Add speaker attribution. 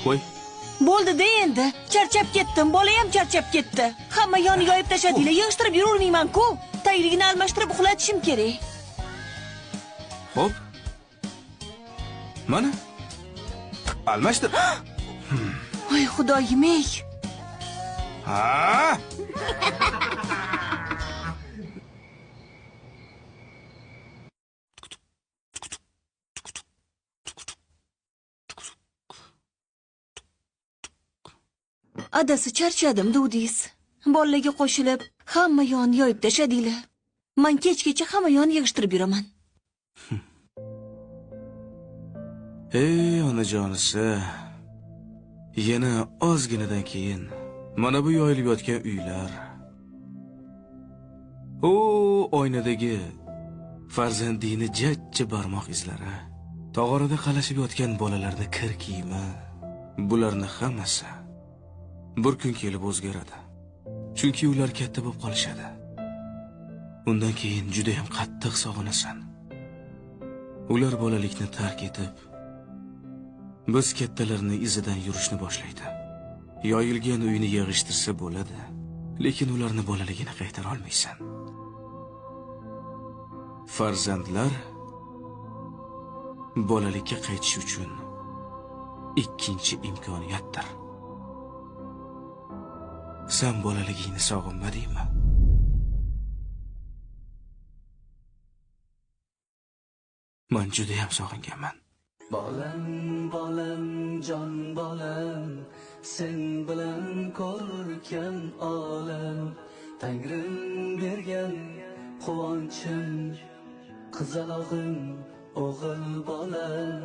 Speaker 1: Qo'y.
Speaker 2: Bo'ldi-da endi. Charchab ketdim, bola ham charchab ketdi. Hamma yoni yoyib tashladinglar, yig'ishtirib yuravermayman-ku. Tayligini almashtirib uxlatishim kerak.
Speaker 1: Xo'p. Mana. Almashtir.
Speaker 2: Voy xudoyim ey.
Speaker 1: Ha?
Speaker 2: Adasi charchadim, dudingiz. Bolalarga qo'shilib, hamma yon yoyib tashladinglar. Men kechgacha hamma yon yig'ishtirib yuraman.
Speaker 1: Ey onajonisi, yana ozginadan keyin mana bu yoyilib yotgan uylar, o oynadagi farzandini jajji barmoq izlari, tog'orada qalashib yotgan bolalarning kir kiyimi, bularni hammasi bir kun kelib o'zgaradi. Chunki ular katta bo'lib qolishadi. Undan keyin juda ham qattiq sog'inasan. Ular bolalikni tark etib, biz kattalarning izidan yurishni boshlaydi. Yoyilgan uyni yig'ishtirsa bo'ladi, lekin ularni bolaligini qaytara olmaysan. Farzandlar bolalikka qaytish uchun ikkinchi imkoniyatdir. Sen bolaligingni sog'inmadingmi? Men juda ham sog'inganman.
Speaker 3: Bolam, bolam, jon bolam, sen bilan ko'rkam olam, Tangrim bergan quvonchim, qizalog'im, o'g'il bolam.